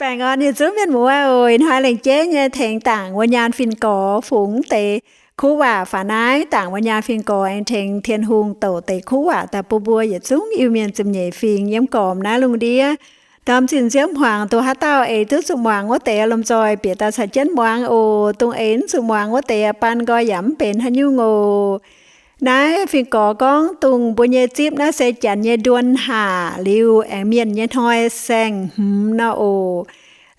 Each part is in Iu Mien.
Baengh orn yietc zungv mienh muoz oc. Ih hnoi lengc jeiv nyei tengx Dangc Wuonh Nyaanh Fin-Gorx fungx deix kuv waac faaux naaiv. Dangc Wuonh Nyaanh Fin-Gorx aengx tengx Tin-Hungh douc deix kuv waac daaih bun mbuo yietc zungv Iu-Mienh ziepc nyeic fingx yiem gormx naaiv lungh ndiev. Ndorm zinh nziouv hmuangx, dongh haaix dauh eix duqv zuqc muangx wuov deix lomh nzoih bieqc daaih caux jienv muangx oc. Dongh eix mv zuqc muangx wuov deix, baan nqoi yaac mv benx haaix nyungc oc. Naaiv Fin-Gorx gorngv dongh mbuo nyei zipv naaiv se janx nyei nduon haac liuz aengx mienh nyei hnoi saeng-hmz nor oc.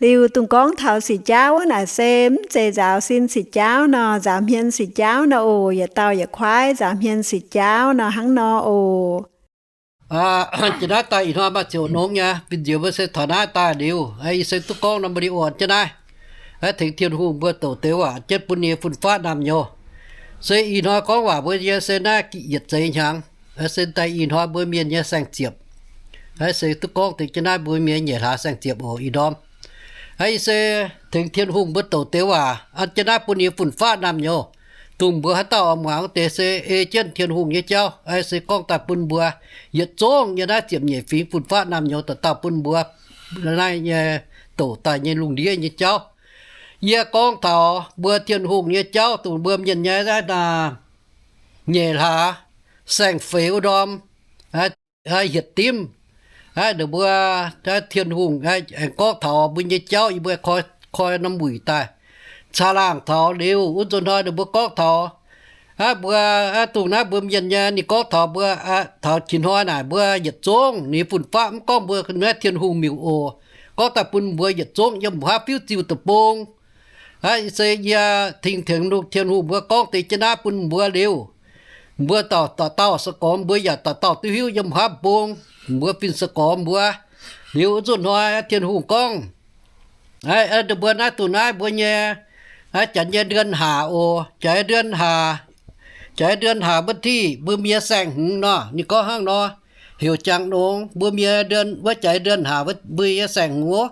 Liuz dongh gorngv taux sic jaauv wuov naaic se mv zeiz nzaaux sin sic jaauv nor, nzaaux hmien sic jaauv nor oc. Yietc dauh yietc kuaaiv nzaaux hmien sic jaauv nor hnangv nor oc. Jiex naaiv daaih ih hnoi maaih ziouc nongx nyei, fin-nziex mbuo se taux naaiv daaih liuz, ih se duqv gorngv norm video jienv naaiv, tengx Tin-Hungh mbuo douc deix waac jienv bun ninh fun-faqv naamh nyouz. Se ih hnoi gorngv waac mbuo yie se naaiv yietc zeiz hnyangx, se daaih ih hnoi mbuo mienh nyei saeng-ziepc. Se duqv gorngv deix jienv naaiv mbuo mienh nyeic hlaax saeng-ziepc oc ih ndorm. Ih se tengx Tin-Hungh mbuo douc deix waac an jienv naaiv bun ninh fun-faqv naamh nyouz. Dongh mbuo haaix dauh oix muangx deix se ei jienv Tin-Hungh nyei jauv, se gorngv daaih bun mbuo yietc zungv yiem naaiv ziepc nyeic fingx fun-faqv naamh nyouz dauh dauh bun mbuo naaiv nyei douc daaih nyei lungh ndiev nyei jauv. Yie gorngv taux mbuo Tin-Hungh nyei jauv, dongh mbuo mienh nyei naaiv nyeic hlaax saeng-feix wuov ndorm, hietc dimv, ninh mbuo Tin-Hungh aengx gorngv taux mbuo nyei jauv, yie mbuo koi, koi norm wuic daaih caangh laangh taux liuz wuov nzunc hnoi ninh mbuo gorngv taux mbuo, dongh naaiv mbuo mienh nyei, ninh gorngv taux mbuo, taux qiex hnoi naaic mbuo yietc zungv ninh fun-faqv, mv gorngv mbuo naaiv Tin-Hungh miuc oc. Gorngv daaih bun mbuo yietc zungv yiem haav fiuv ziuh deic-bung. Se yie tengx, tengx Tin-Hungh mbuo gorngv deix jienv naaiv bun mbuo liuz, mbuo dauh dauh dauh se gormx mbuo yaac dauh dauh duqv hiuv yiem haav bung, mbuo fin-se gormx mbuo. Liuz wuov nzunc hnoi Tin-Hungh gorngv, mbuo naaiv dongh naaiv mbuo nyei, janx nyei เดือนห้า oc, janx เดือนห้า, janx เดือนห้า mbuo วันที่ mbuo mienh saeng-hmz nor, ninh gorngv hnangv nor, heuc jangx nongx mbuo mienh wuov janx เดือนห้า mbuo nyei saeng-hmz oc.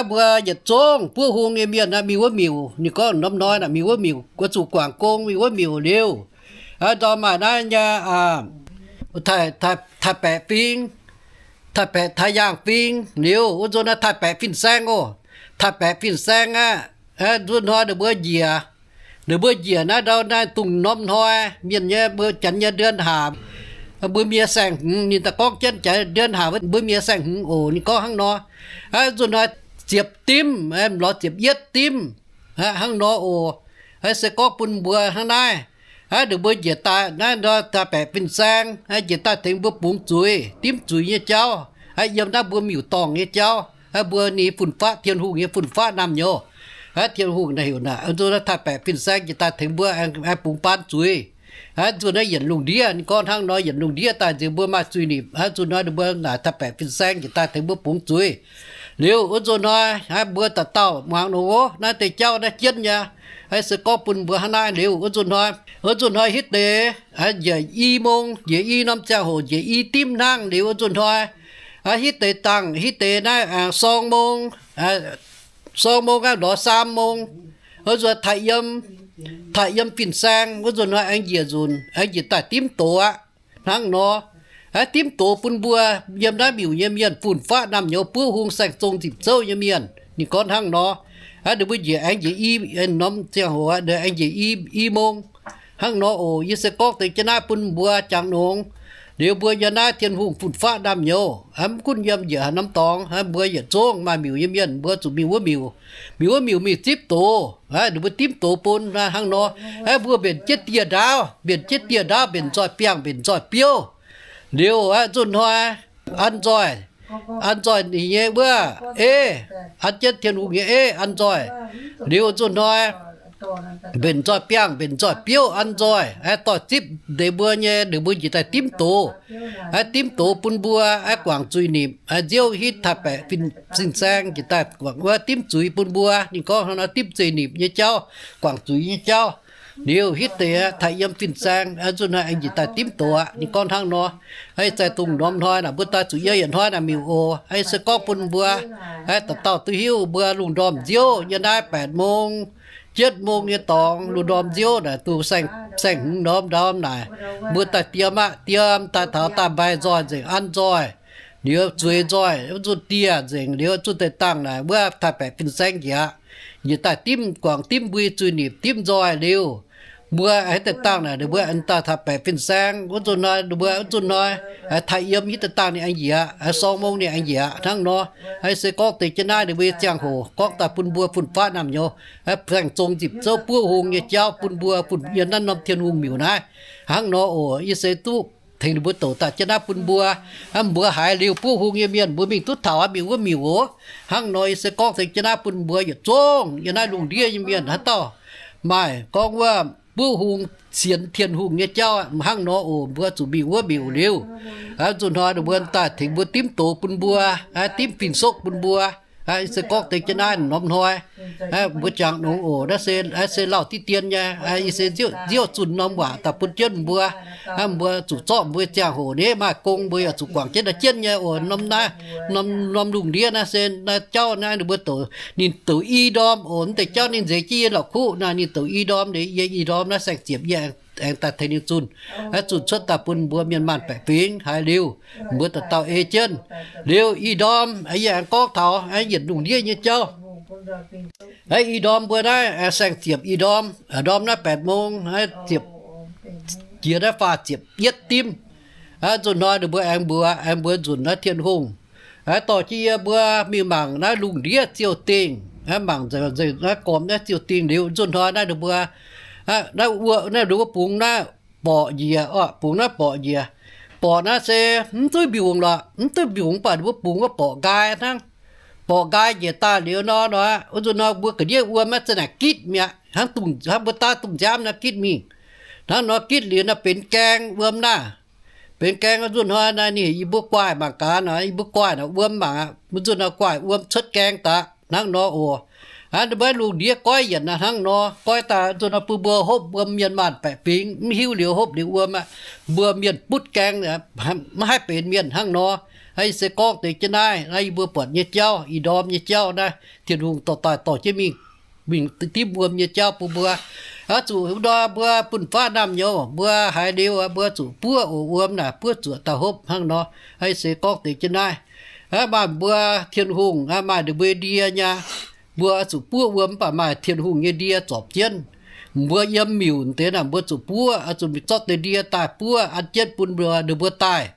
Mbuo yietc zungv buov hung nyei mienh mingh wuov miuc, ninh gorngv norm hnoi naaic mingh wuov miuc, oix zuqc guangc gong mingh wuov miuc liuz, ndorm maaih naaiv nyei, taaih, taaih baeqc fing, taaih baeqc taaih yaangh fing liuz, wuov nzunc naaiv taaih baeqc fin-saeng oc. Taaih baeqc fin-saeng aqv, nzunc hnoi ninh mbuo njiec, ninh mbuo njiec naaiv ndau naaiv dongh norm hnoi mienh nyei, mbuo janx nyei เดือนห้า mbuo mienh saeng-hmz, ninh daaih gorngv jienv janx เดือนห้า mbuo mienh saeng-hmz oc, ninh gorngv hnangv nor. Nzunc hnoi ziepc dimv, lorz ziepc yietv dimv, hnangv nor oc. Se gorngv bun mbuo hnangv naaiv, ninh mbuo njiec daaih naaiv ndau taaih baeqc fin-saeng, njiec daaih tengx mbuo bungx zuiz, dimv zuiz nyei jauv, yiem naaiv mbuo miuc-dorngh nyei jauv, mbuo ninh fun-faqv, Tin-Hungh nyei fun-faqv naamh nyouz. Tin-Hungh naaiv heuc naaic, nzunc naaiv taaih baeqc fin-saeng njiec daaih tengx mbuo aengx bungx baan zuiz. Nzunc naaiv yienc lungh ndiev, ninh gorngv hnangv nor, yienc lungh ndiev daaih nziex mbuo maaih zuiz-nipc. Nzunc hnoi ninh mbuo naaic taaih baeqc fin-saeng njiec daaih tengx mbuo bungx zuiz. Liuz wuov nzunc hnoi, mbuo dauh dauh muangx nongx oc. Naaiv deix jauv naaiv jienv nyei, se gorngv bun mbuo hnangv naaiv liuz wuov nzunc hnoi, wuov nzunc hnoi hitv deix njiec i mong, njiec i norm ziangh hoc, njiec i dimv hnangv liuz wuov nzunc hnoi, hitv deix dangh, hitv deix naaiv sorng mong, sorng mong aqv, lorz saam mong, wuov nzunc taaih yiem, taaih yiem fin-saeng, wuov nzunc hnoi aengx njiec nzunc, aengx njiec daaih dimv doz aqv. Hnangv nor, dimv doz bun mbuo yiem naaiv miuc nyei mienh, fun-faqv naamh nyouz, buov hung, saeng-zong, nzipc zouv nyei mienh. Ninh gorngv hnangv nor, ninh mbuo njiec aengx njiec i, norm ziangh hoc aengx njiec i, i mong. Hnangv nor oc. Yie se gorngv deix jienv naaiv bun mbuo jangx nongx. Liuz mbuo yiem naaiv Tin-Hungh fun-faqv naamh nyouz, mv gunv yiem njiec haaix norm dorngx, mbuo yietc zungv maaih miuc nyei mienh, mbuo zuqc mingh wuov miuc, mingh wuov miuc mingh zipv doz, ninh mbuo dimv doz bun hnangv nor. Mbuo mbenc jienv dieh ndaauv, mbenc jienv dieh ndaauv, mbenc nzoih biangh, mbenc nzoih biouv. Liuz nzunc hnoi an nzoih, an nzoih ninh nyei wuov ei, an jienv Tin-Hungh nyei ei an nzoih. Liuz nzunc hnoi mbenc nzoih biangh, mbenc nzoih biouv an nzoih, doix zipv deix mbuo nyei, ninh mbuo njiec daaih dimv doz. Dimv doz bun mbuo guangc zuiz-nipc, nziouv hitv taaih baeqc fin-saeng njiec daaih guangc wuov dimv zuiz bun mbuo. Ninh gorngv hnangv nor, dimv zuiz-nipc nyei jauv, guangc zuiz nyei jauv. Liuz hitv deix taaih yiem fin-saeng, nzunc hnoi aengx njiec daaih dimv doz aqv. Ninh gorngv hnangv nor. Zaih dongh norm hnoi naaic mbuo daaih zuqc yiem yietc hnoi naaic miuc oc. Se gorngv bun mbuo dauh dauh duqv hiuv, mbuo lungh ndorm nziouv yiem naaiv แปดโมง jietv mong nyei dorngx, lungh ndorm nziouv naaic dongh saeng-hmz norm ndorm naaic, mbuo daaih diem aqv. Diem daaih taux daaih mbaih nzoih nzengc, an nzoih. Liuz zueiz nzoih, wuov nzunc dieh nzengc liuz, zunh deix dangh naaic wuov taaih baeqc fin-saeng njiec, njiec daaih dimv guangc, dimv mbui zuiz-nipc, dimv nzoih liuz, mbuo haaix deix dangh naaic ninh mbuo aengx daaih taaih baeqc fin-saeng. Wuov nzunc hnoi ninh mbuo, wuov nzunc hnoi taaih yiem hitv deix dangh ninh aengx njiec, sorng mong ninh aengx njiec hnangv nor. Aa, se gorngv deix jienv naaiv ninh mbuo ziangh hoc gorngv daaih bun mbuo fun-faqv naamh nyouz, baengh zong nzipc zouv buov hung nyei jauv bun mbuo, bun yiem naaiv norm Tin-Hungh miuc naaiv hnangv nor oc. Yie se duqv tengx ninh mbuo douc daaih jienv naaiv bun mbuo. Aa, mbuo haiz liuz buov hung nyei mienh mbuo mingh duqv taux mingh wuov miuc oc. Hnangv nor yie se gorngv deix jienv naaiv bun mbuo yietc zungv yiem naaiv lungh ndiev nyei mienh haaix dauh maaih gorngv wuov buov hung sienx Tin-Hungh nyei jauv hnangv nor oc, mbuo zuqc mingh wuov miuc liuz, nzunc hnoi ninh mbuo daaih tengx mbuo dimv doz bun mbuo, dimv fin-sokv bun mbuo. Yie se gorngv deix jienv naaiv norm hnoi mbuo jangx nongx oc. Naaiv se, se lauh diqv dien nyei. Yie se nziouv zunh norm waac daaih bun jienv mbuo. Mbuo zuqc zorqv mbuo ziangh hoc nyei maaih gong, mbuo yaac zuqc guangc jienv naaiv jienv nyei oc. Norm naaiv, norm, norm lungh ndiev naaiv se naaiv jauv naaiv ninh mbuo douc, ninh douc i ndorm oc. Mv deix jauv ninh nzeix jienv yie la'kuqv naaic, ninh douc i ndorm, yie i ndorm naaiv saeng-ziepc yie aengx daaih tengx ninh zunh, zunh cuotv daaih bun mbuo mienh maanh baeqc fingx haiz liuz, mbuo dauh dauh ei jienv. Liuz i ndorm yie aengx gorngv taux yietc lungh ndiev nyei jauv. I ndorm mbuo naaiv saeng-ziepc i ndorm, ndorm naaiv แปดโมง ziepc, jiex naaiv faah ziepc yietv dimv. Nzunc hnoi ninh mbuo aengx mbuox, aengx mbuox nzunc naaiv Tin-Hungh dorh jienv yie mbuo mingh mangc naaiv lungh ndiev ziouh dingh, mangc nzengc naaiv gormx naaiv ziouh dingh liuz, nzunc hnoi naaiv ninh mbuo, naaiv wuov, naaiv ninh mbuo bungx naaiv borqc njiec, bungx naaiv borqc njiec. Borqc naaiv se mv duqv mbiungc lorqc, mv duqv mbiungc mv baac ninh mbuo bungx wuov borqc nqaai hnangv. Borqc nqaai njiec daaih liuz nor, nor, wuov nzunc hnoi mbuo ga'ndiev wuom naaiv za'naaic gitv mi'aqv, hnangv mbuo daav dungz nziaamv naaiv gitv mingh. Hnangv nor gitv liuz naaiv benx gaeng wuom naaiv. Benx gaeng nzunc hnoi naaiv ninh heuc yie mbuo guaaih mangc gaax nor, yie mbuo guaaih naaic wuom mangc aqv. Mbuo nzunc hnoi guaaih wuom cuotv gaeng daaih hnangv nor oc. Aa, ninh mbuo lungh ndiev goiv yienc naaiv hnangv nor, goiv daaih nzunc hnoi bun mbuo hopv wuom mienh maanh baeqc fingx, mv hiuv liuz hopv liuz wuom aqv. Mbuo mienh butv gaeng, maiv haih benx mienh hnangv nor. Aa, yie se gorngv deix jienv naaiv, naaiv yie mbuo buatc nyei jauv, i ndorm nyei jauv naaiv, Tin-Hungh dorh daaih dorh jienv mingh, mingh dimv wuom nyei jauv bun mbuo. Aa, zuqc nor mbuo fun-faqv naamh nyouz, mbuo haiz liuz mbuo zuqc buov oc, wuom naaic buov zuoqc daaih hopv hnangv nor. Aa, yie se gorngv deix jienv naaiv. Aa, maaih mbuo Tin-Hungh, aa, maaih ninh mbuo ndie nyei. Mbuo zuqc buov wuom mv baac maaih Tin-Hungh nyei ndie zorpc jienv. Mbuo yiem miuc deix naaic mbuo zuqc buov, zuqc mingh zorqv deix ndie daaih buov an jienv bun mbuo, ninh mbuo daaih.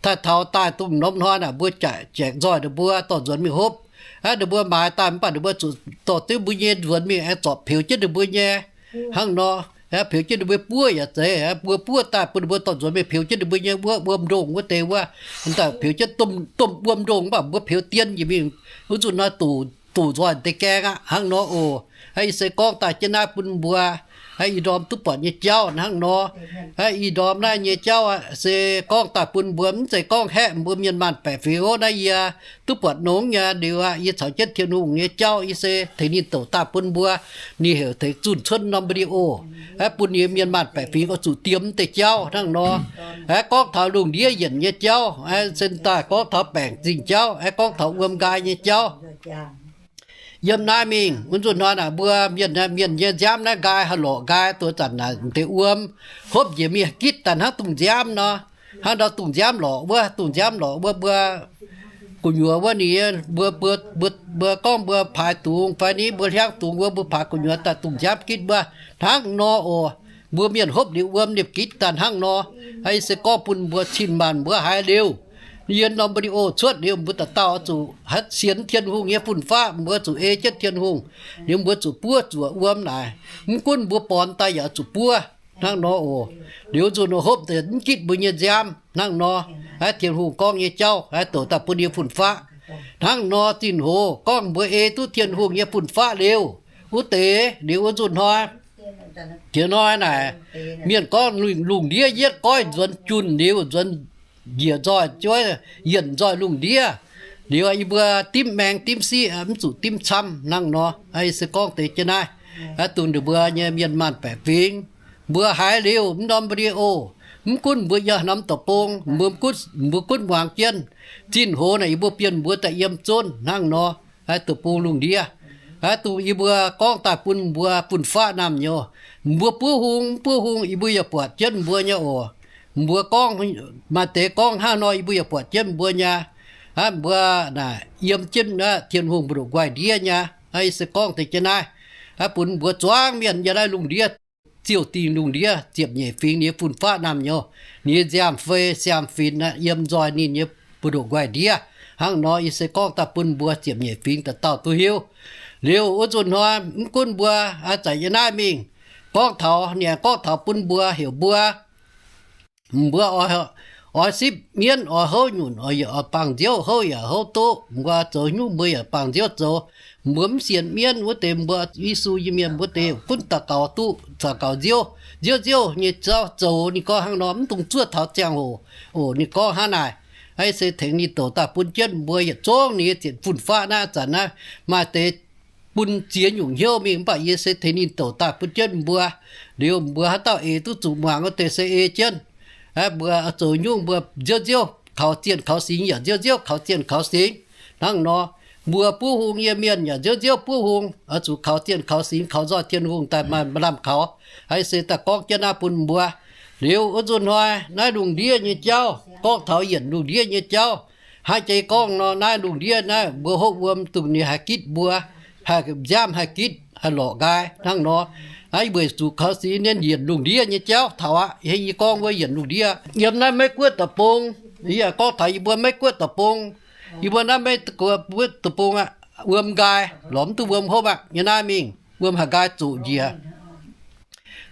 Daaih taux daaih dongh norm hnoi naaic mbuo jaeqc nzoih ninh mbuo dorh nzuonx mingh hopv. Aa, ninh mbuo maaiz daaih mv baac ninh mbuo zuqc dorh duqv mbuo nyei nzuonx mingh aengx zorpc peux jienv ninh mbuo nyei. Hnangv nor, peux jienv ninh mbuo buov yaac zeiz, mbuo buov daaih bun ninh mbuo dorh nzuonx mingh peux jienv ninh mbuo nyei wuov wuom ndongh wuov deix wuov, daaih peux jienv domh, domh wuom ndongh mv baac mbuo peux dien njiec mingh, wuov nzunc nor duqv, duqv nzoih deix gaeng aqv. Hnangv nor oc. Aa, yie se gorngv daaih jienv naaiv bun mbuo, aa, i ndorm duqv buatc nyei jauv hnangv nor. Aa, i ndorm naaiv nyei jauv aqv, se gorngv daaih bun mbuo, mv zeiz gorngv haeqv mbuo mienh maanh baeqc fingx ov. Naaiv yie duqv buatc nongx nyei liuz aqv, yie caux jienv Tin-Hungh nyei jauv, yie se tengx ninh douc daaih bun mbuo. Ninh heuc tengx zunh cuotv norm video, aa, bun yie mienh maanh baeqc fingx oix zuqc diem deix jauv hnangv nor. Aa, gorngv taux lungh ndiev yienc nyei jauv, aa, se daaih gorngv taux baengc zingh jauv, aa, gorngv taux wuom nqaai nyei jauv. Yiem naaiv mingh, wuov nzunc hnoi naaic mbuo mienh, mienh nyei nziaamv naaiv nqaai, haih lorqc nqaai, duqv zanc naaic deix wuom, hopv njiec mingh gitv daaih hnangv dungz nziaamv nor. Hnangv ndau dungz nziaamv lorqc wuov, dungz nziaamv lorqc wuov, mbuo gu'nyuoz wuov ninh, mbuo, mbuo, mbuo, mbuo gorngv mbuo paaix dungz fai ni, mbuo hliangv dungz wuov, mbuo paaix gu'nyuoz daaih dungz nziaamv gitv wuov. Hnangv nor oc, mbuo mienh hopv liuz wuom ninh gitv daaih hnangv nor. Aa, yie se gorngv bun mbuo cin-maanc mbuo haiz liuz, yie norm video cuotv liuz, mbuo dauh dauh zuqc haih sienx Tin-Hungh nyei fun-faqv, mbuo zuqc ei jienv Tin-Hungh. Liuz mbuo zuqc buov zuoqc wuom naaic. Mv gunv mbuo bornx daaih yaac zuqc buov hnangv nor oc. Liuz nzunc hopv deix mv gitv mbuo nyei nziaamv hnangv nor. Aa, Tin-Hungh gorngv nyei jauv haih douc daaih bun yie fun-faqv. Hnangv nor zinh hoc gorngv mbuo ei duqv Tin-Hungh nyei fun-faqv liuz, wuov deix liuz wuov nzunc hnoi, jiex hnoi naaic, mienh gorngv lungh, lungh ndiev yietv goiv nzuonx junh liuz, nzuonx njiec nzoih, juov yienc nzoih lungh ndiev. Liuz yie mbuo dimv maeng dimv siqv, mv zuqc dimv camv hnangv nor. Aa, yie se gorngv deix jienv naaiv, aa, dongh ninh mbuo nyei mienh maanh baeqc fingx, mbuo haiz liuz mv norm video, mv gunv mbuo yiem norm deic-bung, mbuo gunv, mbuo gunv muangx jienv, zinh hoc naaic yie mbuo bienh mbuo daaih yiem zunv hnangv nor. Aa, deic-bung lungh ndiev, aa, dongh yie mbuo gorngv daaih bun mbuo fun-faqv naamh nyouz, mbuo buov hung, buov hung yie mbuo yaac buatc jienv mbuo nyei oc. Mbuo gorngv, maaih deix gorngv hnangv nor yie mbuo yaac buatc jienv mbuo nyei. Hnangv mbuo naaic yiem jienv Tin-Hungh mbu'ndoqc nqoi ndiev nyei. Ih se gorngv deix jienv naaiv, bun mbuo zuangx mienh yiem naaiv lungh ndiev, ziouh dingh lungh ndiev ziepc nyeic fingx nyei fun-faqv naamh nyouz, ninh nyei nziaamv-fei siaamv-finx yiem nzoih ninh nyei mbu'ndoqc nqoi ndiev. Hnangv nor ih se gorngv daaih bun mbuo ziepc nyeic fingx dauh dauh duqv hiuv. Liuz wuov nzunc hnoi mv gunv mbuo, aa, zanc yiem naaiv mingh gorngv taux, ninh aengx gorngv taux bun mbuo heuc mbuo, mbuo oix sipv mienv, oix houv nyunc, oix bangc nziouv, houv yaac houv duqv, mbuo zoux nyungc mbuo yaac bangc nziouv zoux. Mbuo mv sienx mienv wuov deix, mbuo Yesu nyei mienh mbuo deix gunv daux gaux duqv, daux gaux nziouv, nziouv nziouv nyei jauv zoux. Ninh gorngv hnangv nor, mv dungx zuov taux ziangh hoc oc. Ninh gorngv hnangv naaic. Aa, se tengx ninh douc daaih bun jienv mbuo yietc zungv ninh nyei ziepc fun-faqv naaiv zanc naaiv maaih deix bun ziex nyungc hnyouv mingh, mv baac yie se tengx ninh douc daaih bun jienv mbuo. Liuz mbuo haaix dauh eix duqv zuqc muangx wuov deix se ei jienv. Aa, mbuo zoux nyungc mbuo nziouv nziouv kaux zienh kaux singx, yaac nziouv nziouv kaux zienh kaux singx. Hnangv nor, mbuo buov hung nyei mienh yaac nziouv nziouv buov hung, oix zuqc kaux zienh kaux singx, kaux nzoih Tin-Hungh daaih maaih lamh kaux. Aa, se daaih gorngv jienv naaiv bun mbuo. Liuz wuov nzunc hnoi naaiv lungh ndiev nyei jauv, gorngv taux yienc lungh ndiev nyei jauv, haaix jiex gorngv nor, naaiv lungh ndiev naaiv mbuo hopv wuom dongh ninh haih gitv mbuo, haih nziaamv haih gitv haih lorqc nqaai hnangv nor. Aa, weic zuqc kaux singx ninh yienc lungh ndiev nyei jauv taux aqv. Yie gorngv wuov yienc lungh ndiev yiem naaiv Meiv Guoqv deic-bung, yie gorngv taux yie mbuo Meiv Guoqv deic-bung. Yie mbuo naaiv Meiv Guoqv deic-bung aqv, wuom nqaai lorz mv duqv wuom hopv aqv. Yiem naaiv mingh wuom haih nqaai zoqc njiec.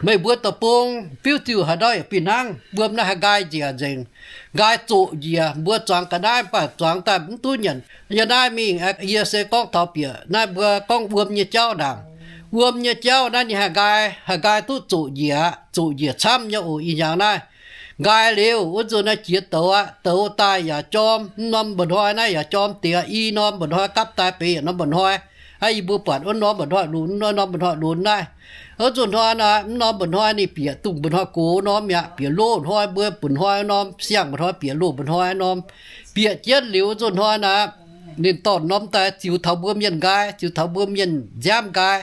Meih mbuo deic-bung fiuv ziuh haaix ndau yaac fih hnangv, wuom naaiv haih nqaai njiec nzengc, nqaai zoqc njiec. Mbuo zuangx ga'naaiv mv baac zuangx daaih mv duqv nyanc. Yiem naaiv mingh yie se gorngv taux bieqc naaiv mbuo gorngv wuom nyei jauv ndaangc. Wuom nyei jauv naaiv ninh haih nqaai, haih nqaai duqv zoqc njiec aqv. Zoqc njiec camv nyei oc. Ih hnyangx naaiv nqaai liuz wuov nzunc naaiv jiex douz aqv. Douz daaih yaac jorm, mv norm mba'hnoi naaiv yaac jorm diex, i norm mba'hnoi gapv daaih benx yietc norm mba'hnoi. Aa, yie mbuo buatc wuov norm mba'hnoi lunx, wuov norm mba'hnoi lunx naaiv. Wuov nzunc hnoi naaiv mv norm mba'hnoi ninh bieqc dongh mba'hnoi gox norm mi'aqv. Bieqc loz hnoi, mbuo mba'hnoi norm, siang-mba'hnoi bieqc loz mba'hnoi norm. Bieqc jienv liuz wuov nzunc hnoi naaiv, ninh dorh norm daaih ziux taux mbuo mienh nqaai, ziux taux mbuo mienh nziaamv nqaai.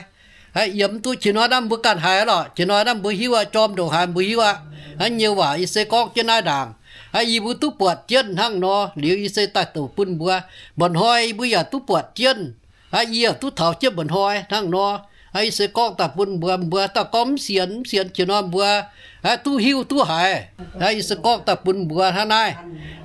Aa, yiem mv duqv. Qiex hnoi naaiv mbuo ganh haiz lorqc. Qiex hnoi naaiv mbuo hiuv aqv, jorm ndongc haaix mbuo hiuv aqv. Aa, nyei waac yie se gorngv jienv naaiv ndaangc. Aa, yie mbuo duqv buatc jienv hnangv nor liuz yie se daaih douc bun mbuo. Mba'hnoi yie mbuo yaac duqv buatc jienv. Aa, yie yaac duqv taux jienv mba'hnoi hnangv nor. Aa, yie se gorngv daaih bun mbuo, mbuo dauh gorngv mv sienx, mv sienx, qiex hnoi mbuo aa, duqv hiuv duqv haiz. Aa, yie se gorngv daaih bun mbuo hnangv naaiv.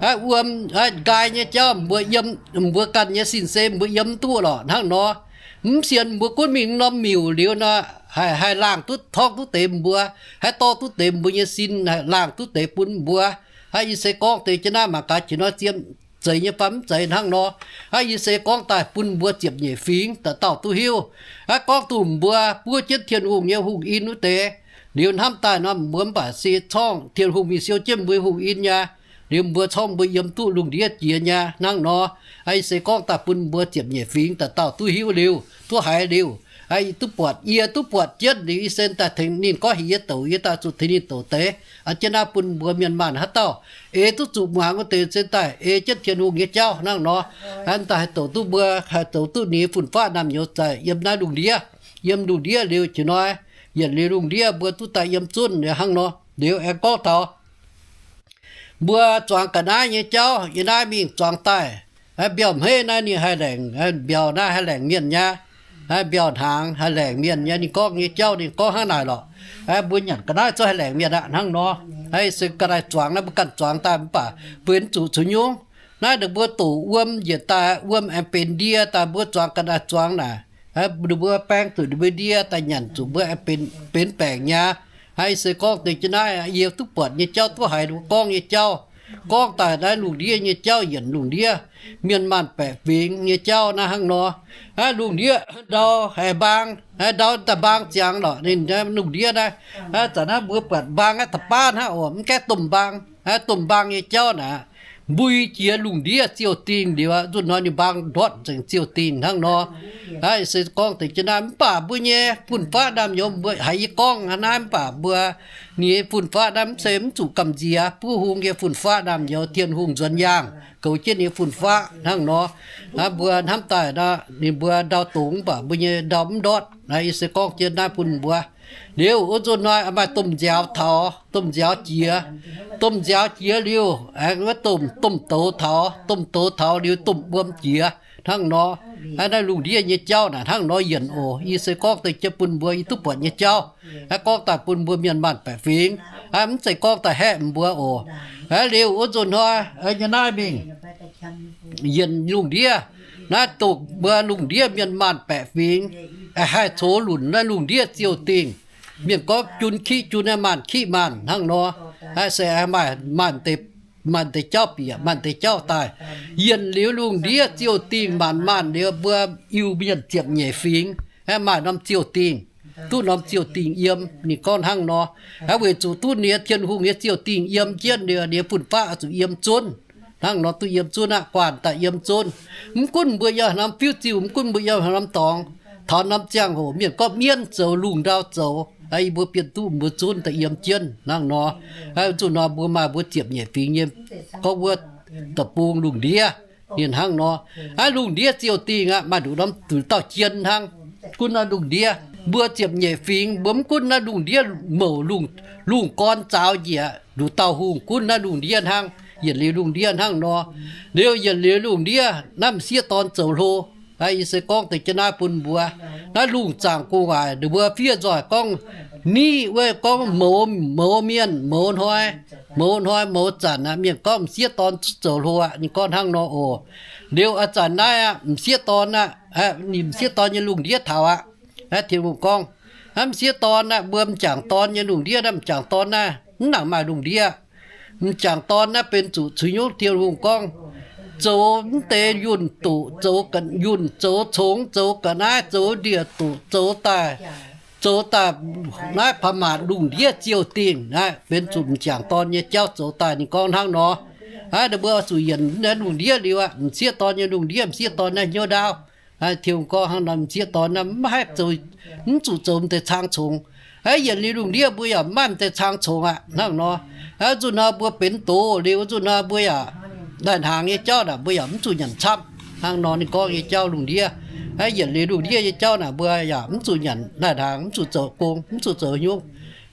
Aa, wuom aa, nqaai nyei jauv mbuo yiem, mbuo ganh nyei sin se mbuo yiem mv duqv lorqc hnangv nor. Mv sienx mbuo gunv mingh norm miuc liuz nor, haih, haih laangh duqv, torngv duqv deix mbuo, haih dorh duqv deix mbuo nyei sin, laangh duqv deix bun mbuo. Aa, yie se gorngv deix jienv naaiv mangc gaax qiex hnoi zien zeiz nyei fai mv zeiz hnangv nor. Aa, yie se gorngv daaih bun mbuo ziepc nyeic fingx dauh dauh duqv hiuv. Aa, gorngv dongh mbuo buov jienv Tin-Hungh nyei hungh in wuov deix liuz hnamv daaih nor, mbuo mv baac se corngv Tin-Hungh mingh siou jienv mbuo hungh in nyei. Liuz mbuo corngv mbuo yiem duqv lungh ndiev jiex nyei hnangv nor. Aa, yie se gorngv daaih bun mbuo ziepc nyeic fingx dauh dauh duqv hiuv liuz, duqv haiz liuz, aa, yie duqv buatc, yie duqv buatc jienv liuz yie se daaih tengx ninh gorngv heuc yie douc, yie daaih zuqc tengx ninh douc deix. Aa, jienv naaiv bun mbuo mienh maanh haaix dauh eix duqv zuqc muangx wuov deix se daaih ei jienv Tin-Hungh nyei jauv hnangv nor. Aa, daaih haih douc duqv mbuo, haih douc duqv ninh nyei fun-faqv naamh nyouz zaqc yiem naaiv lungh ndiev. Yiem lungh ndiev liuz qiex hnoi, yietc liuz lungh ndiev mbuo duqv daaih yiem zunv liuz hnangv nor. Liuz aengx gorngv taux mbuo zuangx ga'naaiv nyei jauv, yie naaiv mingh zuangx daaih, mbiauh hmeiv naaiv ninh haih laengc, mbiauh naaiv haih laengc mienh nyei. Mbiauh hnaangx haih laengc mienh nyei. Ninh gorngv nyei jauv ninh gorngv hnangv naaic lorqc. Mbuo nyanc ga'naaiv zungv haih laengc mienh aqv hnangv nor. Aa, se ga'naaiv zuangx naaiv mbuo ganh zuangx daaih mv baac benx zuqc caux nyungc. Naaiv ninh mbuo doqc wuom njiec daaih, wuom aengx benx ndie daaih, mbuo zuangx ga'naaiv zuangx naaic, ninh mbuo baeng zuqc ninh mbuo ndie daaih nyanc zuqc mbuo aengx benx, benx baengc nyei. Aa, yie se gorngv deix jienv naaiv yie duqv buatc nyei jauv, duqv haiz ninh mbuo gorngv nyei jauv. Gorngv daaih naaiv lungh ndiev nyei jauv, yienc lungh ndiev, mienh maanh baeqc fingx nyei jauv naaiv hnangv nor. Aa, lungh ndiev ndau haih mbaang, aa, ndau daaih mbaang ziangx lorqc. Ninh lungh ndiev naaiv, aa, zanc naaiv mbuo buatc mbaang naaiv da'baav hnangv oc, mv gaengh domh mbaang. Aa, domh mbaang nyei jauv naaic mbui jiex lungh ndiev ziouh dingh liuz, nzunc hnoi ninh mbaang ndortv nzengc ziouh dingh hnangv nor. Aa, se gorngv deix jienv naaiv mv baac mbuo nyei fun-faqv naamh nyouz mbuo haiz yie gorngv naaiv mv baac mbuo nyei fun-faqv naaiv mv se mv zuqc gamh nziex. Buov hung nyei fun-faqv naamh nyouz Tin-Hungh nzuonx yaangh goux jienv nyei fun-faqv hnangv nor. Aa, mbuo hnamv daaih nor ninh mbuo ndau dongz mv baac mbuo nyei ndau mv ndortv. Naaiv yie se gorngv jienv naaiv bun mbuo. Liuz wuov nzunc hnoi maaih domh nziaaux taux, domh nziaaux jiex. Domh nziaaux jiex liuz, aengx wuov domh, domh douz taux, domh douz taux liuz domh wuom jiex hnangv nor. Aa, naaiv lungh ndiev nyei jauv naaic hnangv nor yienc oc. Yie se gorngv deix jienv bun mbuo yie duqv buatc nyei jauv. Aa, gorngv daaih bun mbuo mienh maanh baeqc fingx. Aa, mv zeiz gorngv daaih haeqv mbuo oc. Aa, liuz wuov nzunc hnoi, nyei naaiv mingh yienc lungh ndiev. Naaiv doqc mbuo lungh ndiev mienh maanh baeqc fingx, haih coux lunc naaiv lungh ndiev ziouh dingh. Mienh gorngv jun kiqv jun, maanh kiqv maanh hnangv nor. Aa, se maaih, maaih deix jauv bieqc, maaih deix jauv daaih. Yienc liuz lungh ndiev ziouh dingh maanc maanh liuz mbuo Iu-Mienh ziepc nyeic fingx, aa, maaih norm ziouh dingh, duqv norm ziouh dingh yiem. Ninh gorngv hnangv nor. Aa, weic zuqc duqv ninh Tin-Hungh nyei ziouh dingh yiem jienv liuz, ninh fun-faqv oix zuqc yiem zunv. Hnangv nor duqv yiem zunv aqv, guanh daaih yiem zunv. Mv gunv mbuo yiem norm fiuv-ziuh, mv gunv mbuo yiem norm dorngx, taux norm ziangh hoc mienh gorngv mienv zoux, lungh ndau zoux, aa, yie mbuo bienh duqv mbuo zunv daaih yiem jienv hnangv nor. Aa, zunv nor mbuo maaih mbuo ziepc nyeic fingx nyei gorngv wuov deic-bung lungh ndiev. Ninh hnangv nor. Aa, lungh ndiev ziouh dingh aqv, maaih nduqc norm nduqc dauh jien hnangv. Gunv naaiv lungh ndiev, mbuo ziepc nyeic fingx mbuo mv gunv naaiv lungh ndiev mouc lungh, lungh gorn zaaux njiec, nduqc dauh hungh gunv naaiv lungh ndiev hnangv, yienc liuz lungh ndiev hnangv nor. Liuz yienc liuz lungh ndiev naaiv m'sieqv dorn zoux hlo. Aa, yie se gorngv deix jienv naaiv bun mbuo. Naaiv lungh zaangc gu'nguaaic ninh mbuo fiev nzoih gorngv niv wuov gorngv mouz, mouz mienh, mouz hnoi, mouz hnoi mouz zanc aqv, mienh gorngv m'sieqv dorn zoux hlo aqv. Ninh gorngv hnangv nor oc. Liuz a'zanc naaiv aqv, m'sieqv dorn aqv, ninh m'sieqv dorn nyei lungh ndiev taux aqv. Aa, Tin-Hungh gorngv, aa, m'sieqv dorn aqv, mbuo m'jangc dorn nyei lungh ndiev naaiv, m'jangc dorn naaiv mv nangc maaih lungh ndiev. M'jangc dorn naaiv benx zuqc cui nyungc Tin-Hungh gorngv, zoux mv deix yunh doqc, zoux ga'naaiv, yunh zoux congx, zoux ga'naaiv, zoux ndie-doqc, zoux daaih, zoux daaih naaiv pa'maatc lungh ndiev ziouh dingh. Naaiv benx zuqc m'jangc dorn nyei jauv zoux daaih. Ninh gorngv hnangv nor. Aa, ninh mbuo oix zuqc yienc naaiv lungh ndiev liuz aqv, m'sieqv dorn nyei lungh ndiev, m'sieqv dorn naaiv hnyouv ndaauv. Aa, Tin-Hungh gorngv hnangv nor, m'sieqv dorn naaiv mv haih zoux, mv zuqc zoux m'deix cang congx. Aa, yienc liuz lungh ndiev mbuo yaac mv maaih m'deix cang congx aqv. Hnangv nor, aa, nzunc hnoi mbuo benx doz liuz, nzunc hnoi mbuo yaac naaic hnaangx nyei jauv naaic mbuo yaac mv zuqc nyanc camv. Hnangv nor ninh gorngv nyei jauv lungh ndiev. Aa, yienc liuz lungh ndiev nyei jauv naaic mbuo yaac mv zuqc nyanc naaic hnaangx, mv zuqc zoux gong, mv zuqc zoux hnyouv.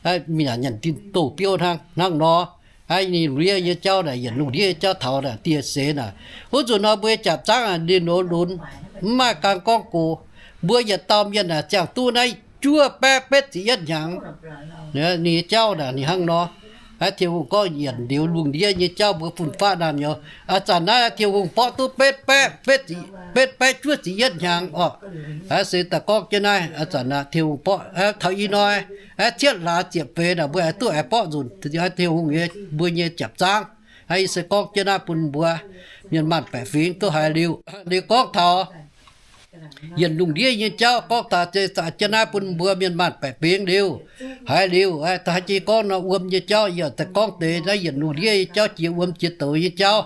Aa, mingh yaac nyanc dinh douz biouv hnangv. Hnangv nor, aa, ninh lungh ndiev nyei jauv naaic, yienc lungh ndiev nyei jauv taux naaic dieh seix naaic, wuov nzunc nor mbuo nyei jaapc zaangv ninh nor lunx, mv maaih gaang gorngv gox. Mbuo yietc dauh mienh naaic ziangh duqv naaiv juov baeqv betv ziepc yietv hnyangx. Ninh nyei jauv naaic ninh hnangv nor. Aa, Tin-Hungh gorngv yienc liuz lungh ndiev nyei jauv mbuo fun-faqv naamh nyouz. Aa, zanc naaiv Tin-Hungh borqv duqv betv baeqv, betv baeqv juov ziepc yietv hnyangx orqc. Aa, se daaih gorngv jienv naaiv, aa, zanc naaiv Tin-Hungh borqv, aa, taux ih hnoi, aa, cietv hlaax ziepc feix naaic mbuo aengx duqv aengx borqv nzunc Tin-Hungh nyei, mbuo nyei jaapc zaangv. Aa, yie se gorngv jienv naaiv bun mbuo mienh maanh baeqc fingx duqv haiz liuz. Liuz gorngv taux yienc lungh ndiev nyei jauv gorngv taux jienv naaiv bun mbuo mienh maanh baeqc fingx liuz, haiz liuz, aa, da'haiz jiex gorngv nor wuom nyei jauv, yie daaih gorngv deix naaiv yienc lungh ndiev nyei jauv jiex wuom jiex douz nyei jauv.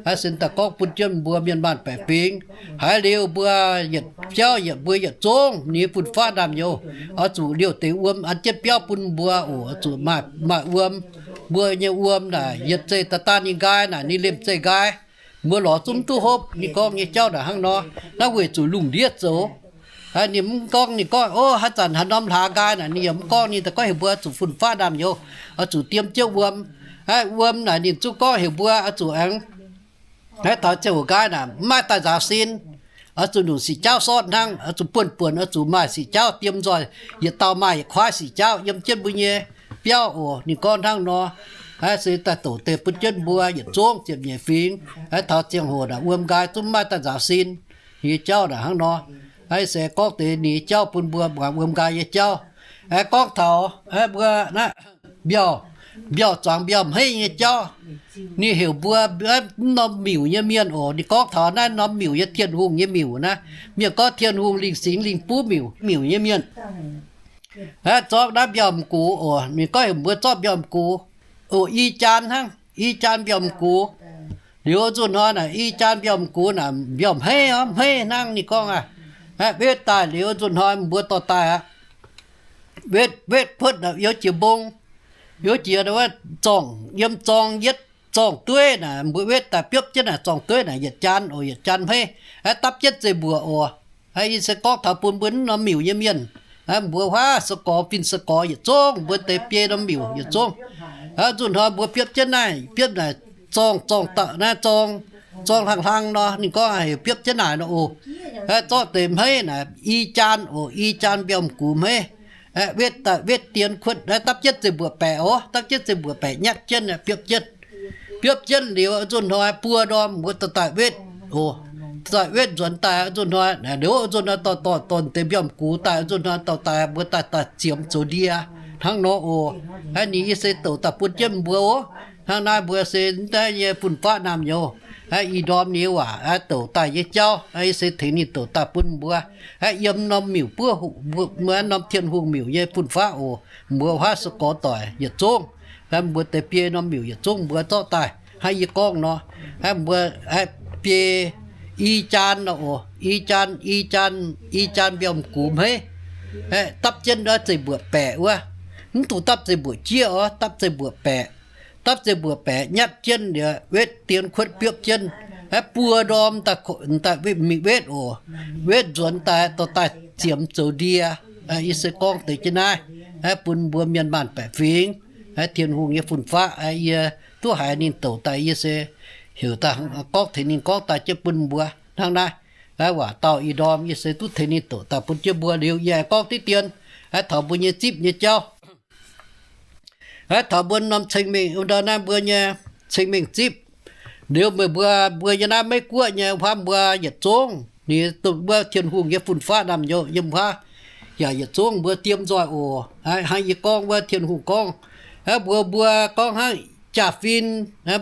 Aa, se daaih gorngv bun jienv mbuo mienh maanh baeqc fingx. Haiz liuz mbuo yietc biauv yietc mbuo yietc zungv ninh fun-faqv naamh nyouz oix zuqc liouh deix wuom an jienv biauv bun mbuo oc. Oix zuqc maaih, maaih wuom. Mbuo nyei wuom naaic yietc zeih daaih daan ninh nqaai naaic ninh liemh zeih nqaai. Mbuo lorz zungv duqv hopv. Ninh gorngv nyei jauv naaic hnangv nor. Naaiv weic zuqc lungh ndiev zoux. Ninh mv gorngv, ninh gorngv, o, haaix zanc haaix norm hlaax nqaai naaic, ninh yaac mv gorngv. Ninh daaih gorngv heuc mbuo oix zuqc fun-faqv naamh nyouz, oix zuqc diem jienv wuom. Wuom naaic ninh zungv gorngv heuc mbuo oix zuqc aengx, naaiv taux ziangh hoc nqaai naaic mv maaih daaih nzaaux sin, oix zuqc nyungc sic jauv sortv hnangv, oix zuqc buonv-buonc oix zuqc maaih sic jauv diem nzoih, yietc dauh maaih yietc kuaaiv sic jauv yiem jienv mbuo nyei biauv oc. Ninh gorngv hnangv nor. Aa, se daaih doqc deix bun jienv mbuo yietc zungv ziepc nyeic fingx. Aa, taux ziangh hoc naaic wuom nqaai zungv mv maaih daaih nzaaux sin. Ninh nyei jauv naaic hnangv nor. Aa, se gorngv deix ninh nyei jauv bun mbuo muangx wuom nqaai nyei jauv. Aa, gorngv taux, aa, mbuo naaiv mbiauh, mbiauh zuangx mbiauh hmeiv nyei jauv. Ninh heuc mbuo, aa, norm miuc nyei mienh oc. Ninh gorngv taux naaiv norm miuc nyei, Tin-Hungh nyei miuc naaiv. Mienh gorngv Tin-Hungh Lingh Singx Lingh Buv miuc, miuc nyei mienh. Aa, zorqv naaiv mbiauh m'gux oc. Ninh gorngv heuc mbuo zorqv mbiauh m'gux oc. I jaan hnangv, i jaan mbiauh m'gux. Liuz nzunc hnoi naaic i jaan mbiauh m'gux naaic mbiauh hmeiv, hmeiv hnangv. Ninh gorngv aqv, wetv daaih liuz nzunc hnoi mbuo dorh daaih aqv. Wetv, wetv kuotv naaic youz jiex mbong, youz jiex wuov zorngh, yiem zorng yietv zorng-dueiv naaic, mbuo wetv daaih biopv jienv naaic zorng-dueiv naaic yietc jaan oc, yietc jaan hmeiv. Aa, dapv jienv zeiv-mbuoqc oc. Aa, yie se gorngv taux bun mbuo norm miuc nyei mienh, Mbuox huaav se gorx, fin se gorx yietc zungv, mbuo deix biei norm miuc yietc zungv. Nzunc hnoi mbuo biopv jienv naaiv, biopv naaic zorng, zorng dauh naaiv zorng, zorng hlang hlang nor, ninh gorngv heuc biopv jienv naaic nor oc. Zorqv deix hmeiv naaic i jaan oc, i jaan mbiauz m'gux hmeiv. Wetv daaih wetv dien kuotv naaiv dapv jienv zeiv mbuoqc baeqc oc, dapv jienv zeiv mbuoqc baeqc nyatv jienv biopv jienv. Biopv jienv liuz nzunc hnoi buo ndorm mbuo dorh daaih wetv oc. Daaih wetv nzuonx daaih nzunc hnoi, liuz nzunc hnoi dorh dorh dorh deix mbiauz m'gux daaih nzunc hnoi dorh daaih mbuo daaih daaih ziemx zoux ndie hnangv nor oc. Ninh yie se douc daaih bun jienv mbuo oc. Hnangv naaiv mbuo se naaiv nyei fun-faqv naamh nyouz, i ndorm nyei waac douc daaih nyei jauv, yie se tengx ninh douc daaih bun mbuo. Yiem norm miuc buov, norm Tin-Hungh miuc nyei fun-faqv oc. Mbuo huaav se gorx doic yietc zungv, mbuo deix biei norm miuc yietc zungv mbuo zorqv daaih hnangv yie gorngv nor. Mbuo biei i jaan nor oc, i jaan, i jaan, i jaan mbiauz m'gux hmeiv. Dapv jienv ndortv zeiv mbuoqc baeqc wuov. Mv dungx dapv zeiv mbuoqc jieqv oc, dapv zeiv mbuoqc baeqc. Dapv zeiv mbuoqc baeqc nyatv jienv liuz, wetv dien kuotv biopv jienv. Buo ndorm daaih mingh wetv oc. Wetv nzuonx daaih dorh daaih ziemx zoux ndie. Yie se gorngv deix jienv naaiv bun mbuo mienh maanh baeqc fingx, Tin-Hungh nyei fun-faqv. Yie duqv haiz ninh douc daaih, yie se heuc daaih gorngv tengx ninh gorngv daaih jienv bun mbuo hnangv naaiv. Waac dauh ih ndorm yie se duqv tengx ninh douc daaih bun jienv mbuo liuz, yie aengx gorngv diqv dien taux mbuo nyei zipv nyei jauv. Taux mbuo norm ceng-mengh ndau naaiv mbuo nyei ceng-mengh zipv. Liuz meih mbuo, mbuo yiem naaiv Meiv Guoqv nyei huaav mbuo yietc zungv, ninh wuov Tin-Hungh nyei fun-faqv naamh nyouz yiem huaav yaac yietc zungv mbuo diem nzoih oc. Hnangv yie gorngv wuov Tin-Hungh gorngv, mbuo, mbuo gorngv hnangv jaa-fin,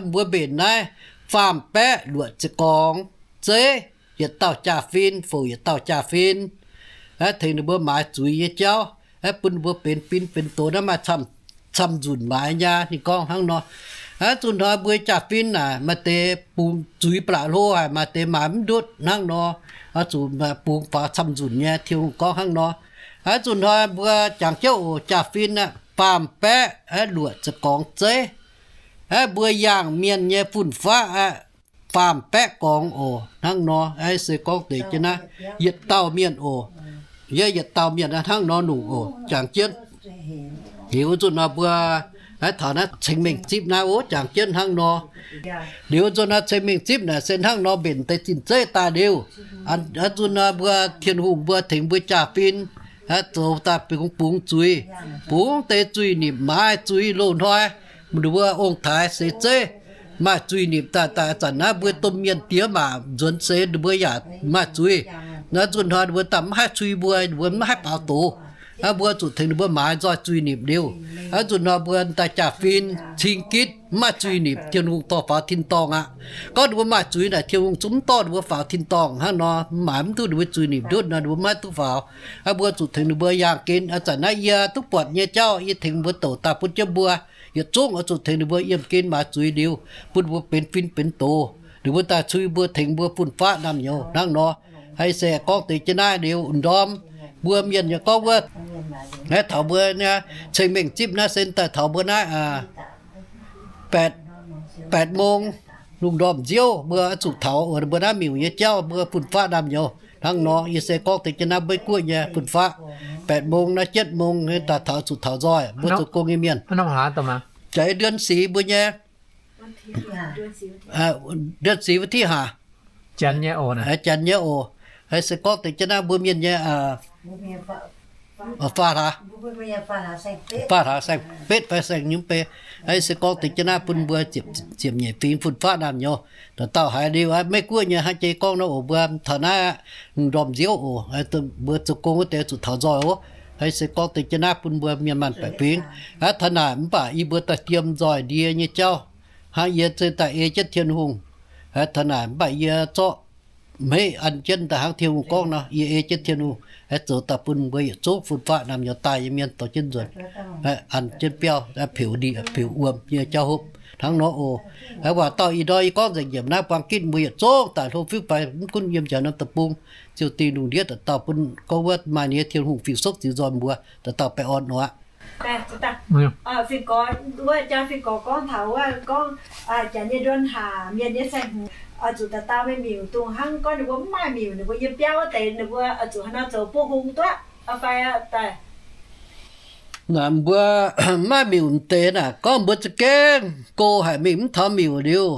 mbuo mbenc naaiv faam-baeqv luoqc ziepc gorngx zeiv, yietc dauh jaa-fin, fouc yietc dauh jaa-fin, tengx ninh mbuo maaiz zuiz nyei jauv, bun ninh mbuo benx fin benx doz naaiv maaih camv-nzunc maaiz nyei. Ninh gorngv hnangv nor. Zunh hnoi mbuo jaa-fin naaic maaih deix bungx zuiz mba'laqc hlo haic, maaih deix maaiz mv ndutv hnangv nor. Zuqc bungx faaux camv-nzunc nyei. Tin-Hungh gorngv hnangv nor. Zunh hnoi mbuo jangx jienv oc, jaa-fin aqv, faam-baeqv luoqc ziepc gorngx zeiv. Mbuo yangh mienh nyei fun-faqv aqv, faam-baeqv gorngx oc. Hnangv nor se gorngv deix jienv naaiv yietc dauh mienh oc. Yie yietc dauh mienh hnangv nor nungc oc, jangx jienv. Liuz nzunc nor mbuo taux naaiv ceng-mengh zipv naaiv oc, jangx jienv hnangv nor. Liuz nzunc naaiv ceng-mengh zipv naaic se hnangv nor mbenc deix zinh zeiv daaih liuz, nzunc nor mbuo Tin-Hungh mbuo tengx mbuo jaa-fin zoux daaih bungx, bungx zuiz, bungx deix zuiz-nimc, maaiz zuiz loz-hnoi. Ninh mbuo ong-taaix seix zeiv maaih zuiz-nimc daaih, daaih zanc naaiv mbuo domh mienh diex maac nzuonx seix ninh mbuo yaac maaih zuiz. Naaiv nzunc hnoi ninh mbuo daaih mv haih cui mbuo, ninh mbuo mv haih baaux doz. Mbuo zuqc tengx ninh mbuo maaiz nzoih zuiz-nimc liuz, nzunc hnoi mbuo daaih jaa-fin cing gitv mv maaih zuiz-nimc, Tin-Hungh dorh faaux tin-dorngh aqv. Gorngv ninh mbuo maaih zuiz naaic, Tin-Hungh zungv mv dorh ninh mbuo faaux tin-dorngh hnangv nor, maaiz mv duqv ninh mbuo zuiz-nimc ndutv nor, ninh mbuo mv haih duqv faaux. Mbuo zuqc tengx ninh mbuo yangh gen. Zanc naaiv yie duqv buatc nyei jauv yie tengx mbuo douc daaih bun jienv mbuo, yietc zungv oix zuqc tengx ninh mbuo yiemh gen maaiz zuiz liuz, bun mbuo benx fin benx doz. Ninh mbuo daaih cui mbuo, tengx mbuo fun-faqv naamh nyouz hnangv nor. Haiz se gorngv deix jienv naaiv liuz ndorm mbuo mienh nyei gorngv wuov, naaiv taux mbuo ceng-mengh zipv naaiv se daaih taux mbuo naaiv แปด โมง lungh ndorm nziouv mbuo zuqc taux mbuo naaiv miuc nyei jauv, mbuo fun-faqv naamh nyouz hnangv nor. Yie se gorngv deix jienv naaiv Meiv Guoqv nyei fun-faqv แปด โมง naaiv เจ็ด โมง daaih taux zuqc taux nzoih mbuo zoux gong nyei mienh. Jaaix เดือนสี่ mbuo nyei เดือนสี่ วันที่ห้า Janx nyei oc. Haiz se gorngv deix jienv naaiv mbuo mienh nyei ฟาดหา ฟาดหา saeng-betv fai saeng-nyungc bei. Haiz se gorngv deix jienv naaiv bun mbuo ziepc nyeic fingx fun-faqv naamh nyouz. Dauh dauh haiz liuz Meiv Guoqv nyei hnangv jiex gorngv nor oc, mbuo taux naaiv aqv, ndorm nziouv oc, mbuo zoux gong wuov deix zuqc taux nzoih oc. Haiz se gorngv deix jienv naaiv bun mbuo mienh maanh baeqc fingx. Aqv, taux naaic mv baac yie mbuo daaih diem nzoih ndie nyei jauv. Hnangv yie se daaih ei jienv Tin-Hungh. Taux naaic mv baac yie zorqv hmeiv an jienv daaih hnangv Tin-Hungh gorngv nor, yie ei jienv Tin-Hungh zoux daaih bun mbuo yietc zungv fun-faqv naamh nyouz daaih nyei mienh dorh jienv nzuonx, an jienv biauv, peux ndie peux wuom nyei jauv hopv hnangv nor oc. Waac dauh ih ndorm yie gorngv nzengc nyiemc naaiv, buang gitv mbuo yietc zungv daaih hlo fiuv fai mv gunv yiem njaaux norm deic-bung, ziouc dingh lungh ndiev dauh dauh bun gorngv wuov maaih nyei Tin-Hungh fingx sokv ziux nzoih mbuo dauh dauh baengh orn nor aqv. Fingx gorx, wuov jaa fingx gorx gorngv taux wuov gorngv, janx nyei nduon haac, mienh nyei saeng-hmz, oix zuqc dauh dauh mingh miuc dongh hnangv gorngv ninh mbuo mv maaih miuc, ninh mbuo yiem biauv wuov deix, ninh mbuo oix zuqc hnangv naaiv zoux buov hung duqv. Naaic mbuo maiv miuc deix naaic, gorngv mbuo za'gengh go haic mingh mv taux miuc liuz,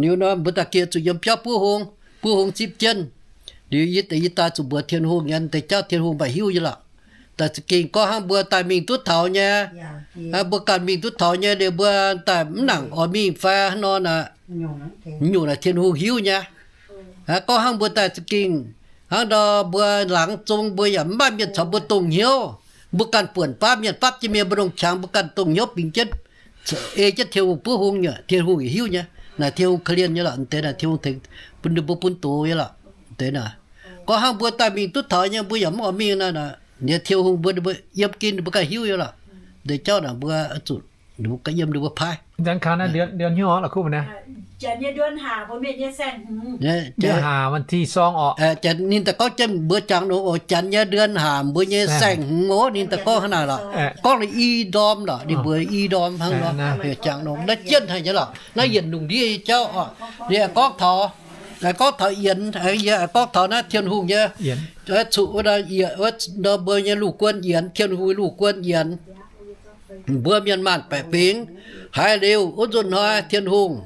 liuz nor mbuo daaih geh zuqc yiem biauv buov hung, buov hung zipv jienv. Liuz yie deix yie daaih zuqc mbuox Tin-Hungh nyei deix jauv, Tin-Hungh mbaac hiuv nyei lorqc. Daaih za'gengh gorngv hnangv mbuo daaih mingh duqv taux nyei, mbuo ganh mingh duqv taux nyei liuz mbuo daaih mv nangc oix mingh fai hnangv nor naaic, nyungc naaic Tin-Hungh hiuv nyei. Gorngv hnangv mbuo daaih za'gengh hnangv nor mbuo laangz zong mbuo yaac mv maaih mienh caux mbuo dongh hnyouv. Mbuo ganh buonc baav mienh fapv jienv mienh mbu'ndongx qangx, mbuo ganh dongh hnyouv bingx jienv, ei jienv Tin-Hungh buov hung nyei, Tin-Hungh yaac hiuv nyei. Naaic Tin-Hungh korv-lienh nyei lorqc, deix naaic Tin-Hungh tengx bun ninh mbuo bun doz nyei lorqc. Deix naaic gorngv hnangv mbuo daaih mingh duqv taux nyei, mbuo yaac mv oix mingh naaic, Tin-Hungh mbuo, ninh mbuo yiem gin ninh mbuo ganh hiuv nyei lorqc. Deix jauv naaic mbuo zuqc ninh mbuo ganh yiem ninh mbuo paaiv. Janx-kangx naaiv เดือน เดือน hnyouv la'kuqv naaiv. เดือนห้า วันที่สอง ออก Janx ninh daaih gorngv jienv mbuo jangx nongx oc, janx nyei เดือนห้า mbuo nyei saeng-hmz oc, ninh daaih gorngv hnangv naaic lorqc. Gorngv ninh i ndorm lorqc, ninh mbuo i ndorm hnangv nor. Jangx nongx naaiv jienv haic nyei lorqc, naaiv yienc lungh ndiev nyei jauv oc. Ninh gorngv taux, gorngv taux yienx, yie gorngv taux naaiv Tin-Hungh nyei, cuqv, mbuo nyei ลูกกวน yienx, Tin-Hungh ลูกกวน yienx. Mbuo mienh maanh baeqc fingx, haiz liuz wuov nzunc hnoi Tin-Hungh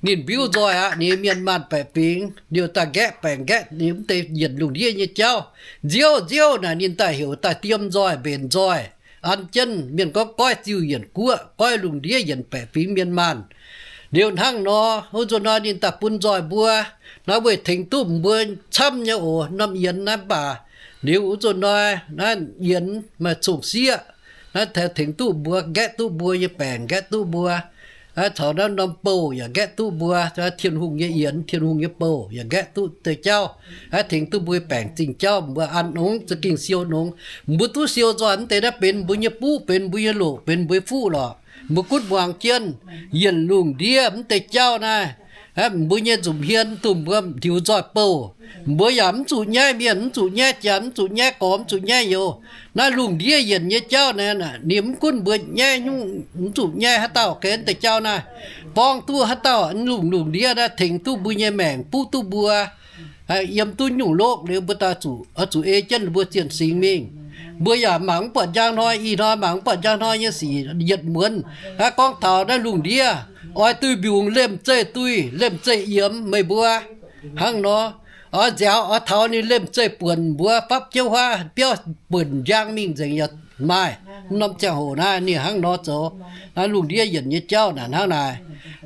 ninh mbiuv nzoih aqv, ninh mienh maanh baeqc fingx liuz daaih nqaeqv baengc nqaeqv ninh mv deix yienc lungh ndiev nyei jauv. Nziouv nziouv naaic ninh daaih heuc daaih diem nzoih mbenc nzoih, an jienv mienh gorngv goiv ziuh yienc guoqv, goiv lungh ndiev yienc baeqc fingx mienh maanh. Liuz hnangv nor, wuov nzunc hnoi ninh daaih bun nzoih mbuo, naaiv weic tengx duqv mbuo camv nyei oc, norm yienx naaiv mv baac. Liuz wuov nzunc hnoi naaiv yienx maaih cong-sieqv, naaiv tengx duqv mbuo, nqaeqv duqv mbuo nyei baengc, nqaeqv duqv mbuo, caux naaiv norm bouh yaac nqaeqv duqv mbuo, Tin-Hungh nyei yienx, Tin-Hungh nyei bouh yaac nqaeqv duqv deix jauv, naaiv tengx duqv mbuo baengc zingh jauv, mbuo an nongx, za'gengh siou nongx. Mbuo duqv siou nzoih mv deix naaiv benx mbuo nyei buqv, benx mbuo nyei loqc, benx mbuo nyei fuqv lorqc. Mbuo gunv muangx jienv yienc lungh ndiev mv deix jauv naaiv, mbuo nyei nzunc hmien duqv mbuo ndiux nzoih bouh. Mbuo yaac mv zuqc nyaiv mienh, mv zuqc nyaiv janx, mv zuqc nyaiv gorx, mv zuqc nyaiv youz. Naaiv lungh ndiev yienc nyei jauv naaiv, ninh mv gunv mbuo nyaiv nyungc, mv zuqc nyaiv haaix dauh ga'naaiv deix jauv naaiv. Borngv duqv haaix dauh lungh lungh ndiev naaiv tengx duqv mbuo nyei maengc, buqv duqv mbuo, yiem duqv nyungc lokv liuz mbuo daaih zuqc, zuqc ei jienv mbuo zienh singx mingh. Mbuo yaac mangc mv buatc njang hnoi, ih hnoi mangc mv buatc njang hnoi nyei sic yietc muonz. Hnangv gorngv taux naaiv lungh ndiev, oix duih mbiungc lemh zeih duih, lemh zeih yiemx meih mbuo. Hnangv nor, oix nziaaux oix taux ninh lemh zeih buonc mbuo fapv jienv huaav biauv buonc njang mingh nzengc yaac maaih. Mv norm ziangh hoc naaiv ninh hnangv nor zoux. Naaiv lungh ndiev yienc nyei jauv naaic hnangv naaic.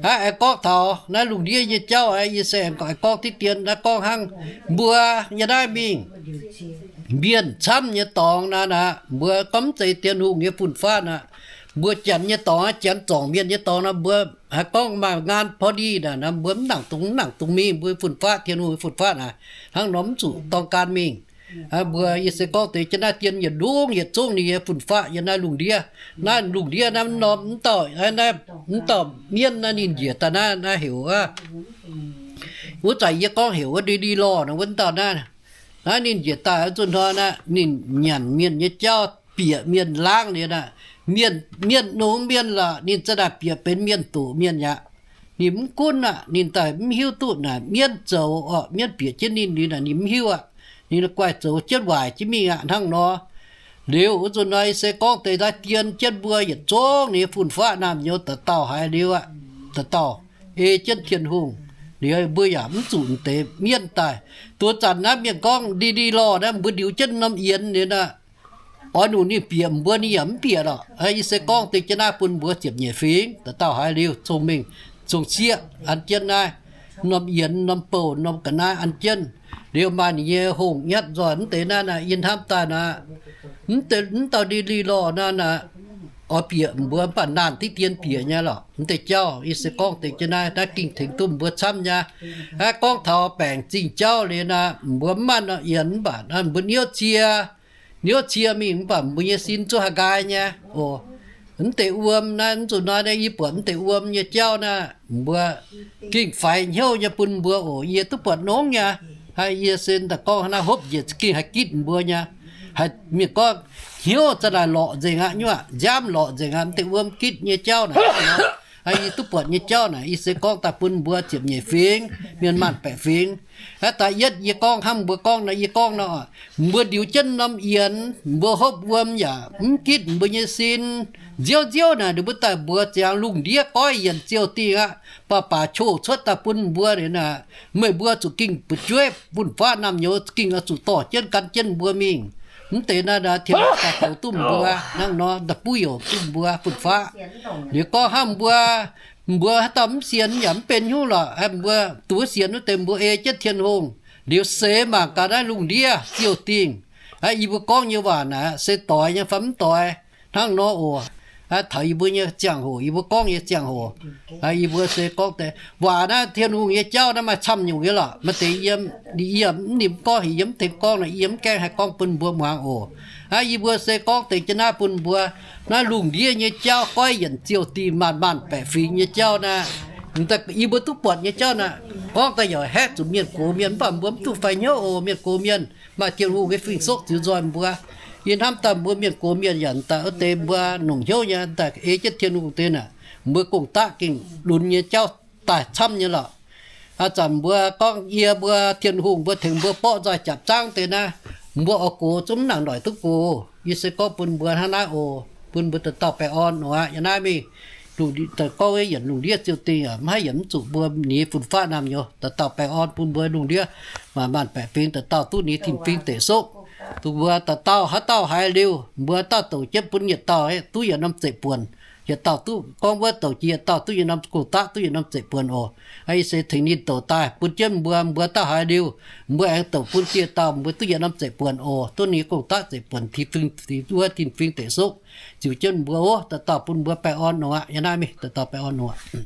Hnangv aengx gorngv taux naaiv lungh ndiev nyei jauv, yie se aengx gorngv diqv dien naaiv gorngv hnangv mbuo yiem naaiv mingh mienh camv nyei dorngx naaic, mbuo gorngv mv zeiz Tin-Hungh nyei fun-faqv naaic. Mbuo janx nyei dorngx, janx zorngc mienh nyei dorngx naaic, mbuo haiz gorngv maaih งานพอดี naaic, mbuo mv nangc dungx, mv nangc dungx mingh mbuo fun-faqv, Tin-Hungh nyei fun-faqv naaic. Hnangv nor mv zuqc dorng gan mingh. Mbuo yie se gorngv deix jienv naaiv dien yietc lungz yietc zungv ninh nyei fun-faqv yiem naaiv lungh ndiev. Naaiv lungh ndiev naaiv norm mv dauh, mv dauh mienv naaiv ninh njiec daaih naaiv, naaiv heuc wuov, wuov zanc yie gorngv heuc wuov Ndi Ndi Lorh naaiv, wuov dauh naaiv. Naaiv ninh njiec daaih zunh hnoi naaiv ninh nyanc mienh nyei jauv, bieqc mienh laangv liuz naaiv, mienh, mienh nongx mienh lorqc, ninh za'naaic bieqc benx mienh doqc mienh aqv. Ninh mv gunv aqv, ninh daaih mv hiuv duqv naaic mienv zoux orqc, mienv bieqc jienv ninh liuz naaic ninh mv hiuv aqv. Ninh la'guaih zoux jienv waaic jienv mingh aqv hnangv nor. Liuz wuov nzunc nor yie se gorngv deix daaih dien jienv mbuo yietc zungv ninh nyei fun-faqv naamh nyouz dauh dauh haiz liuz aqv, dauh dauh ei jienv Tin-Hungh. Liuz mbuo yaac mv zuqc deix mienv daaih. Duqv zanc naaiv mienh gorngv Ndi Ndi Lorh naaiv mbuo ndiux jienv norm yienx liuz naaic, oix nungc ninh bieqc mbuo ninh yaac mv bieqc lorqc. Yie se gorngv deix jienv naaiv bun mbuo ziepc nyeic fingx dauh dauh haiz liuz cong-mengh, cong-sieqv an jienv naaiv norm yienx, norm bouh, norm ga'naaiv an jienv. Liuz maaih ninh nyei hongh nyatv nzoih mv deix naaiv naaic, yie hnamv daaih naaic, mv deix, mv dauh Ndi Ndi Lorh naaiv naaic, oix bieqc mbuo mv baac naanh diqv dien bieqc nyei lorqc. Mv deix jauv yie se gorngv deix jienv naaiv, naaiv gengh tengx duqv mbuo camv nyei. Aa, gorngv taux baengc zingh jauv liuz naaic, mbuo mv maaih norm yienx mv baac mbuo niouv cie, niouv cie mingh mv baac mbuo nyei sin zungv haih nqaai nyei oc. Mv deix wuom naaiv, mv zuqc nor naaiv yie buatc mv deix wuom nyei jauv naaiv, mbuo gengh faix hnyouv nyei bun mbuo oc. Yie duqv buatc nongx nyei. Aa, yie se daaih gorngv naaiv hopv njiec gengh haih gitv mbuo nyei. Haih mienh gorngv hnyouv za'naaic lorqc nzengc aqv, nyuoqc nziaamv lorqc nzengc aqv, mv deix wuom gitv nyei jauv naaic. Aa, yie duqv buatc nyei jauv naaic, yie se gorngv daaih bun mbuo ziepc nyeic fingx, mienh maanh baeqc fingx. Aa, da'yietv yie gorngv hnamv mbuo gorngv naaic, yie gorngv nor, mbuo ndiux jienv norm yienx, mbuo hopv wuom yaac mv gitv mbuo nyei sin. Nziouv nziouv naaic ninh mbuo daaih mbuox ziangx lungh ndiev goiv yienc ziouh dingh aqv, baac baac qo cuotv daaih bun mbuo naaic, meih mbuo zuqc gengh fu'jueiv fun-faqv naamh nyouz gengh oix zuqc dorh jienv gan jienv mbuo mingh. Mv deix naaiv tien daaih goux duqv mbuo hnangv nor, daaih buv youc duqv mbuo fun-faqv. Liuz gorngv hnamv mbuo, mbuo haaix dauh mv sienx yaac mv benx hnyouv lorqc. Mbuo duqv sienx wuov deix mbuo ei jienv Tin-Hungh, liuz seix mangc gaax naaiv lungh ndiev ziouh dingh. Aa, yie mbuo gorngv nyei waac naaic se doix nyei fai mv doix hnangv nor oc. Aa, taux yie mbuo nyei ziangh hoc, yie mbuo gorngv nyei ziangh hoc, yie mbuo se gorngv deix waac naaiv Tin-Hungh nyei jauv naaiv maaih camv nyungc nyei lorqc. Maaih deix yie mv nimc gorngv, yie mv tengx gorngv nor, yie mv gaengh haih gorngv bun mbuo muangx oc. Aa, yie mbuo se gorngv deix jienv naaiv bun mbuo, naaiv lungh ndiev nyei jauv goiv yienc ziouh dingh maanh maanh baeqc fingx nyei jauv naaiv, yie mbuo duqv buatc nyei jauv naaiv, gorngv daaih yaac haeqv zuqc mienh gox mienh, mv baac mbuo mv duqv fai hnyouv oc. Mienh gox mienh maaih Tin-Hungh nyei fing-soqv ziux nzoih mbuo. Yie hnamv daaih mbuo mienh gox mienh yaac daaih wuov deix mbuo longc hnyouv nyei daaih ei jienv Tin-Hungh deix naaic, mbuo gong-daqv gengh lunx nyei jauv daaih camv nyei lorqc. Aa, zanc mbuo gorngv yie mbuo Tin-Hungh mbuo tengx mbuo borqv nzoih jaapc zaangv deix naaiv, mbuo oix gox zungv mv nangc noic duqv gox. Yie se gorngv bun mbuo hnangv naaiv oc, bun mbuo dauh dauh baengh orn oc aqv. Yiem naaiv mingh, gorngv yienc lungh ndiev ziouh dingh, mv haih yienc mv zuqc mbuo ninh fun-faqv naamh nyouz. Dauh dauh baengh orn bun mbuo lungh ndiev maanh maanh baeqc fingx, dauh dauh duqv ninh tin-fingx deic soqv. Dongh mbuo dauh dauh haaix dauh haiz liuz, mbuo dauh douc jienv bun yietc dauh duqv yietc norm zeiv buonc. Yietc dauh duqv gorngv wuov douc jiex yietc dauh duqv yietc norm gong-daqv, duqv yietc norm zeiv buonc oc. Aa, yie se tengx ninh douc daaih bun jienv mbuo, mbuo dauh haiz liuz, mbuo aengx douc bun dieh dauh, mbuo duqv yietc norm zeiv buonc oc. Duqv ninh gong-daqv zeiv buonc, tin-fingx, wuov tin-fingx deic soqv ziux jienv mbuo oc. Dauh dauh bun mbuo baengh orn oc aqv. Yiem naaiv mingh dauh dauh baengh orn oc aqv.